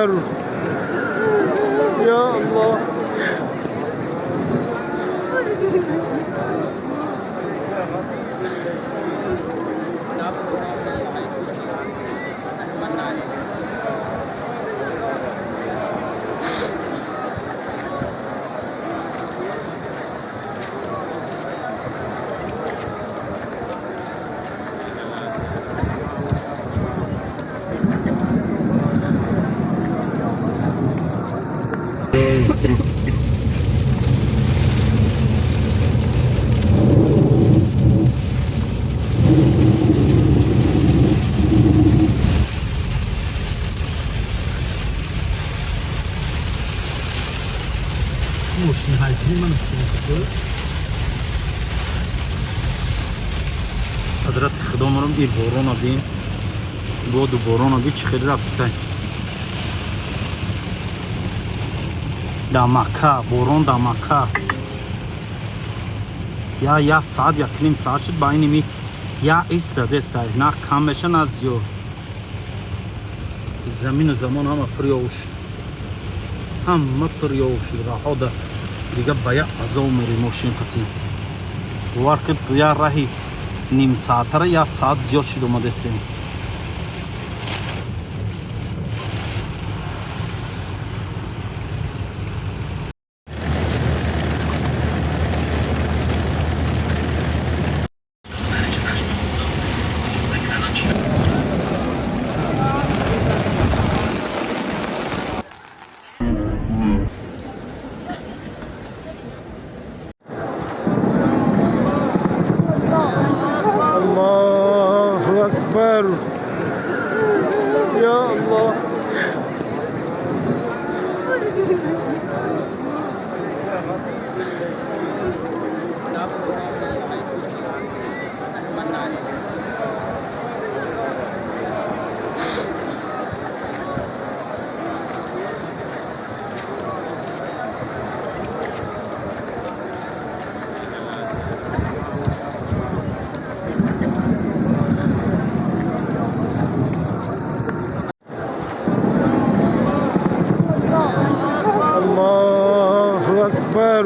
Акбар. Ё Аллоҳ. Мошини ҳайфи ман сохта. Ҳадрати Худо, марам и борона бин, боду борона би, чӣ хеле рафтисай. Да Макка борон, да Макка я саат, 1.5 саат шуд, ба иними я ис задестай, на кам меша, на зиёд. Замину замон ҳама пур ёв шуд, ҳама пур ёв шуд. Раҳода дига ба як азоб мери мошин қатӣ. Бовар кид, я раҳи нимсаатара як саат зиёд шуд омадесем. Аллоҳу Акбар. Ё Аллоҳ. Аллоҳу Акбар.